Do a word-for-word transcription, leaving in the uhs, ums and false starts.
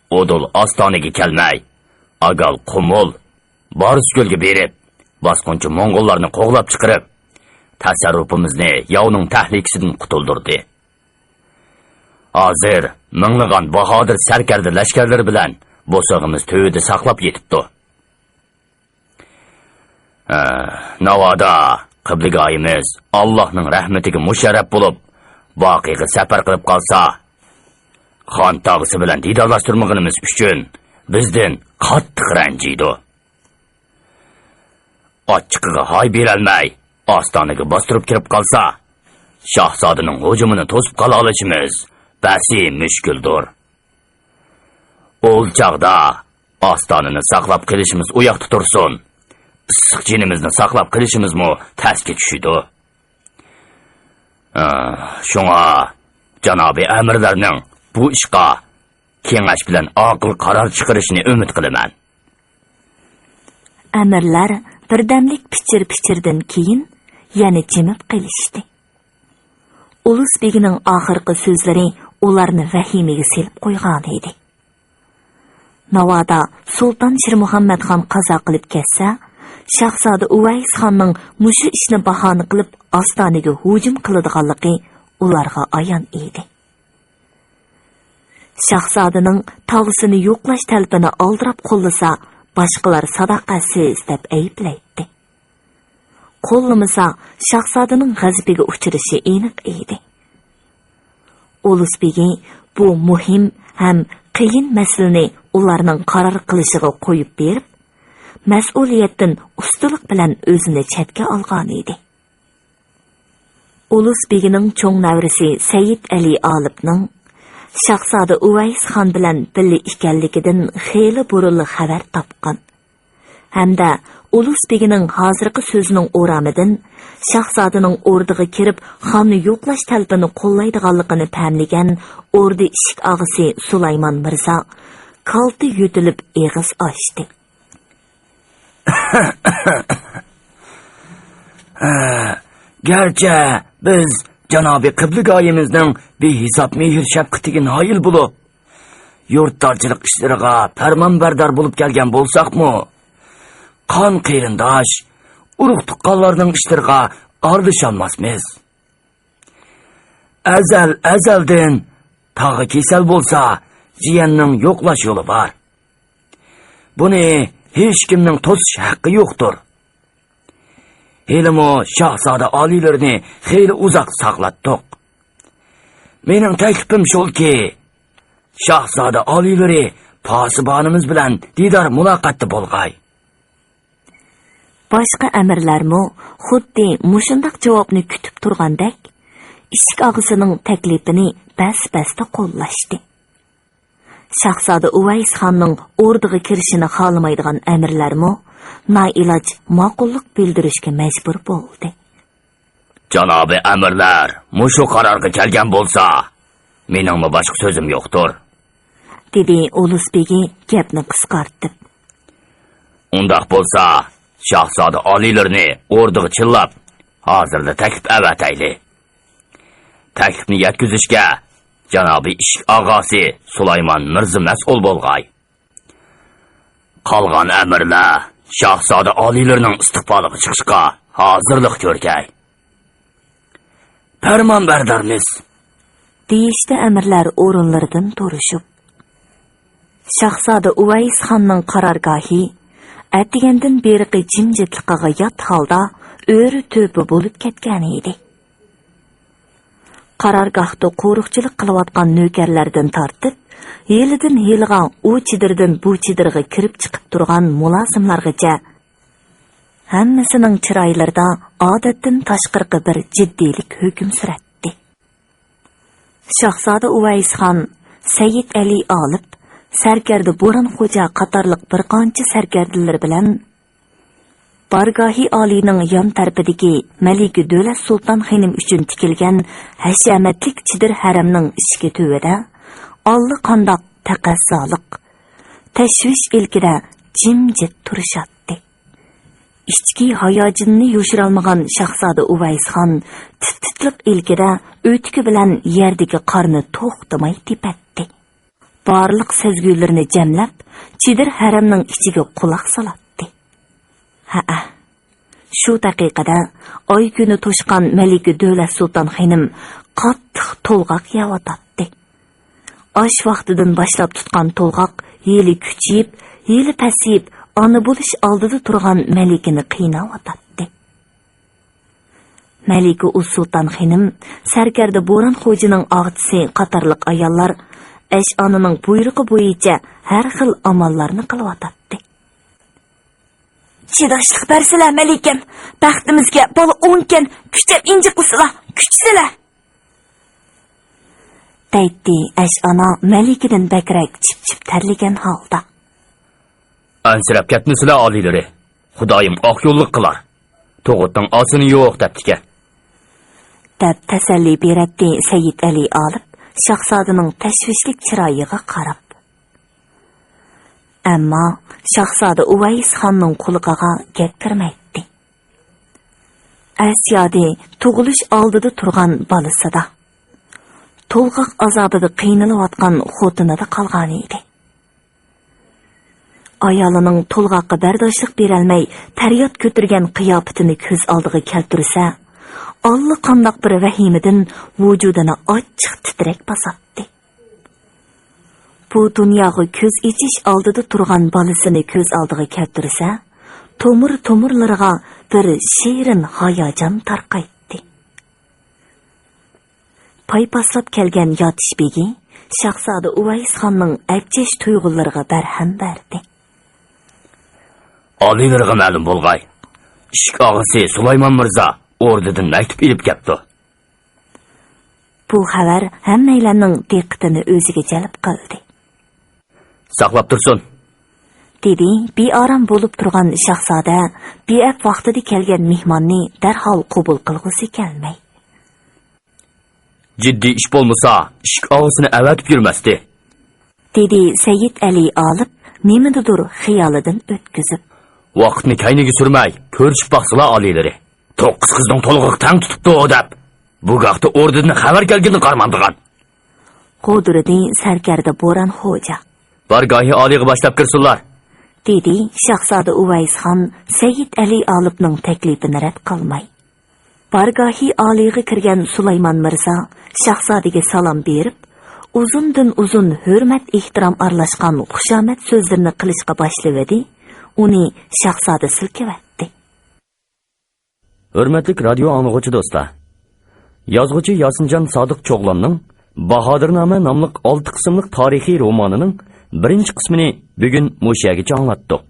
ئۇدۇل ئاستانىگە كەلمەي، ئاگال قۇمۇل، بارسكۆلگە بېرىپ، باسقۇنچى موڭغۇللارنى قوغلاپ چىقىرىپ، تەسەررۇپىمىزنى ياۋنىڭ تەھلىكىسىدىن قۇتۇلدۇردى. ھازىر مىڭلىغان باھادىر سەركەردە لەشكەرلىرى بىلەن بوسۇغىمىز تۈۋىدە ساقلاپ يېتىپتۇ. ھە، ناۋادا قىبلىگاھىمىز ئاللاھنىڭ رەھمىتىگە مۇشەررەپ بولۇپ، باقىيغا سەپەر قىلىپ قالسا، خان تاغىسى بىلەن دىدارلاشتۇرمىغىنىمىز ئۈچۈن بىزدىن قاتتىق رەنجىيدۇ. ئاچچىقىغا ھاي بېرەلمەي، ئاستانىگە باستۇرۇپ كىرىپ قالسا، شاھزادىنىڭ ھۇجۇمىنى توسۇپ قالالىشىمىز بەسى مۈشكۈلدۇر. ئول چاغدا ئاستانىنى ساقلاپ قېلىشىمىز ئۇياقتا تۇرسۇن، ئىسسىق جېنىمىزنى ساقلاپ قېلىشىمىزمۇ تەسكە چۈشىدۇ. ئە، شۇڭا جانابىي ئەمىرلەرنىڭ بۇ ئىشقا كېڭەش بىلەن ئاقىل قارار چىقىرىشىنى ئۈمىد قىلىمەن. ئەمىرلەر بىردەملىك پىچىر-پىچىردىن كېيىن يەنە جىمىپ قېلىشتى. ئۇلۇس بېگىنىڭ ئاخىرقى سۆزلىرى ئۇلارنى ۋەھىمىگە سېلىپ قويغانىدى. ناۋادا سۇلتان شىرمۇھەممەتخان قازا قىلىپ كەتسە، شاھزادە ئۇۋەيسخاننىڭ مۇشۇ ئىشنى باھانە قىلىپ ئاستانىگە ھۇجۇم قىلىدىغانلىقى ئۇلارغا ئايان ئىدى. شاھزادىنىڭ تاغىسىنى يوقلاش تەلىپىنى ئالدىراپ قوللىسا، باشقىلار ساداقەتسىز دەپ ئەيىبلەيتتى. قوللىمىسا، شاھزادىنىڭ غەزىپىگە ئۇچرىشى ئېنىق ئىدى. ئۇلۇس بېگى بۇ مۇھىم ھەم قىيىن مەسىلىنى ئۇلارنىڭ قارار قىلىشىغا قويۇپ بېرىپ، مەسئۇلىيەتتىن ئۇستىلىق بىلەن ئۆزىنى چەتكە ئالغانىدى. ئۇلۇس بېگىنىڭ چوڭ نەۋرىسى سەيىد ئەلى ئالىپنىڭ شاھزادە ئۇۋەيس خان بىلەن بىللە ئىكەنلىكىدىن خېلى بۇرۇنلا خەۋەر تاپقان ھەمدە ئۇلۇس بېگىنىڭ ھازىرقى سۆزىنىڭ ئورامىدىن شاھزادىنىڭ ئوردىغا كىرىپ خاننى يوقلاش تەلىپىنى قوللايدىغانلىقىنى پەملىگەن ئوردا ئىشىك ئاغىسى سۇلايمان مىرزا كالتە يۆتىلىپ ئېغىز ئاچتى. گەرچە بىز جانابىي قىبلىگاھىمىزنىڭ بىھېساب مېھىر-شەپقىتىگە نايىل بولۇپ، يۇرتدارچىلىق ئىشلىرىغا پەرمانبەردار بولۇپ كەلگەن بولساقمۇ، قان قېرىنداش، ئۇرۇق-تۇغقانلارنىڭ ئىشلىرىغا ئارىلىشالماسمىز. ئەزەل-ئەزەلدىن تاغا كېسەل بولسا، جىيەننىڭ يوقلاش يولى بار. بۇنى ھېچكىمنىڭ توسۇش ھەققى يوقتۇر. ھېلىمۇ شاھزادە ئالىيلىرىنى خېلى ئۇزاق ساقلاتتۇق. مېنىڭ تەكلىپىم شۇلكى، شاھزادە ئالىيلىرى پاسىبانىمىز بىلەن دىدار مۇلاقاتتا بولغاي. باشقا ئەمىرلەرمۇ خۇددى مۇشۇنداق جاۋابنى كۈتۈپ تۇرغاندەك، ئىشىك ئاغىسىنىڭ تەكلىپىنى بەس-بەستە قوللاشتى. شاھزادە ئۇۋەيس خاننىڭ ئوردىغا كىرىشىنى خالىمايدىغان ئەمىرلەرمۇ نائىلاج ماقۇللۇق بىلدۈرۈشكە مەجبۇر بولدى. جانابىي ئەمىرلەر مۇشۇ قارارغا كەلگەن بولسا، مېنىڭمۇ باشقا سۆزۈم يوقتۇر، دېدى ئۇلۇس بېگى گەپنى قىسقارتىپ. ئۇنداق بولسا، شاھزادە ئالىيلىرىنى ئوردىغا چىللاپ، ھازىرلا تەكلىپ ئەۋەتەيلى. تەكلىپنى يەتكۈزۈشكە جانابىي ئىشىك ئاغاسى سۇلايمان مىرزا مەسئۇل بولغاي. قالغان ئەمىرلەر شاھزادە ئالىيلىرىنىڭ ئىستىقبالىغا چىقىشقا ھازىرلىق كۆرگەي. پەرمانبەردارمىز، دېيىشتە ئەمىرلەر ئورۇنلىرىدىن تۇرۇشۇپ. شاھزادە ئۇۋەيس خاننىڭ قارارگاھى ئەتىگەندىن بېرىقى جىمجىتلىقىغا يات ھالدا ئۆرە تۆپە بولۇپ كەتكەن ئىدى. قارارگاھتا قورۇقچىلىق قىلىۋاتقان نۆكەرلەردىن تارتىپ، ھېلىدىن ھېلىغا ئۇ چېدىردىن بۇ چېدىرغا كىرىپ چىقىپ تۇرغان مۇلازىملارغىچە ھەممىسىنىڭ چىرايلىرىدا ئادەتتىن تاشقىرىقى بىر جىددىيلىك ھۆكۈم سۈرەتتى. شاھزادە ئۇۋەيس خان، سەيىد ئەلى ئالىپ، سەركەردە بوران خوجا قاتارلىق بىر قانچە سەركەردىلىرى بىلەن بارگاھى ئالىينىڭ يان تەرىپىدىكى مەلىكە دۆلەت سۇلتان خېنىم ئۈچۈن تىكىلگەن ھەشەمەتلىك چېدىر ھەرەمنىڭ ئىشىكى تۈۋىدە ئاللىقانداق تەقەززالىق، تەشۋىش ئىلكىدە جىمجىت تۇرۇشاتتى. ئىچكى ھاياجىنىنى يوشۇرالمىغان شاھزادە ئۇۋەيس خان تىت-تىتلىق ئىلكىدە ئۆتۈكى بىلەن يەردىكى قارنى توختىماي تېپەتتى. بارلىق سەزگۈلىرىنى جەملەپ، چېدىر ھەرەمنىڭ ئىچىگە قۇلاق سالاتتى. ھەئە، شۇ دەقىقىدە ئاي كۈنى توشقان مەلىكە دۆلەت سۇلتان خېنىم قاتتىق تولغاق يەۋاتاتتى. ئاش ۋاقتىدىن باشلاپ تۇتقان تولغاق ھېلى كۈچىيىپ، ھېلى پەسىيىپ، ئانا بولۇش ئالدىدا تۇرغان مەلىكىنى قىيناۋاتاتتى. مەلىكە ئۇزسۇلتان خېنىم، سەركەردە بوران خوجىنىڭ ئاغىچىسى قاتارلىق ئاياللار ئەشئانىنىڭ بۇيرۇقى بويىچە ھەر خىل ئاماللارنى قىلىۋاتاتتى. «چىداشلىق بەرسىلە، مەلىكەم! بەختىمىزگە بالا ئوڭكەن، كۈچەپ ئىنجىقلىسىلا، كۈچىسىلە!» دەيتتى ئەشئانا مەلىكىدىن بەكرەك چىپ-چىپ تەرلىگەن ھالدا. «ئەنسىرەپ كەتمىسىلە، ئالىيلىرى. خۇدايىم ئاق يوللۇق قىلار. تۇغۇتنىڭ ئاسىنى يوق دەپتىكەن.» دەپ تەسەللى بېرەتتى سەيىد ئەلى ئالىپ شاھزادىنىڭ تەشۋىشلىك چىرايىغا قاراپ. ئەمما شاھزادە ئۇۋەيس خاننىڭ قۇلىقىغا گەپ كىرمەيتتى. ئەس يادى تۇغۇلۇش ئالدىدا تۇرغان بالىسىدا، تولغاق ئازابىدا قىينىلىۋاتقان خوتۇنىدا قالغانىدى. ئايالىنىڭ تولغاققا بەرداشلىق بېرەلمەي پەرياد كۆتۈرگەن قىياپىتىنى كۆز ئالدىغا كەلتۈرسە، ئاللىقانداق بىر ۋەھىمىدىن ۋۇجۇدىنى ئاچچىق تىترەك باساتتى. بۇ دۇنياغا كۆز ئېچىش ئالدىدا تۇرغان بالىسىنى كۆز ئالدىغا كەلتۈرسە، تومۇر-تومۇرلىرىغا بىر شېرىن ھاياجان تارقايتتى. پايپاسلاپ كەلگەن ياتىش بېگى شاھزادە ئۇۋەيس خاننىڭ ئەبجەش تۇيغۇلىرىغا بەرھەم بەردى. ئالىيلىرىغا مەلۇم بولغاي، ئىشىك ئاغىسى سۇلايمان مىرزا ئوردىدىن مەكتۇپ ئېلىپ كەپتۇ. بۇ خەۋەر ھەممەيلەننىڭ دىققىتىنى ئۆزىگە جەلپ قىلدى. ساقلاپ تۇرسۇن، دېدى بىئارام بولۇپ تۇرغان شاھزادە بىئەپ ۋاقتىدا كەلگەن مېھماننى دەرھال قوبۇل قىلغۇسى كەلمەي. جىددىي ئىش بولمىسا، ئىشىك ئاغىسىنى ئەۋەتىپ يۈرمەستى، دېدى سەيىد ئەلى ئالىپ نېمىنىدۇر خىيالىدىن ئۆتكۈزۈپ. ۋاقىتنى كەينىگە سۈرمەي، كۆرۈشۈپ باقسىلا ئالىيلىرى. توققۇز قىزنىڭ تولغىقى تەڭ تۇتۇپتۇ دەپ، بۇ گاھتا ئوردىدىن خەۋەر كەلگىنىنى قارىمامدىغان. غودۇرىدى سەركەردە بوران خوجا. بارگاھى ئالىيغا باشلاپ كىرسۇنلار، دېدى شاھزادە ئۇۋەيس خان سەيىد ئەلى ئالىپنىڭ تەكلىپىنى رەت قىلماي. بارگاھى ئالىيغا كىرگەن سۇلايمان مىرزا شاھزادىگە سالام بېرىپ، ئۇزۇندىن ئۇزۇن ھۆرمەت-ئېھتىرام ئارىلاشقان خۇشامەت سۆزلىرىنى قىلىشقا باشلىۋىدى، ئۇنى شاھزادە سىلكىۋەتتى. ھۆرمەتلىك رادىيو ئاڭلىغۇچى دوستلار! يازغۇچى ياسىنجان سادىق چوغلاننىڭ باھادىرنامە ناملىق ئالتە قىسىملىق تارىخىي رومانىنىڭ بىرىنچى قىسمىنى بۈگۈن مۇشۇ يەرگىچە ئاڭلاتتۇق.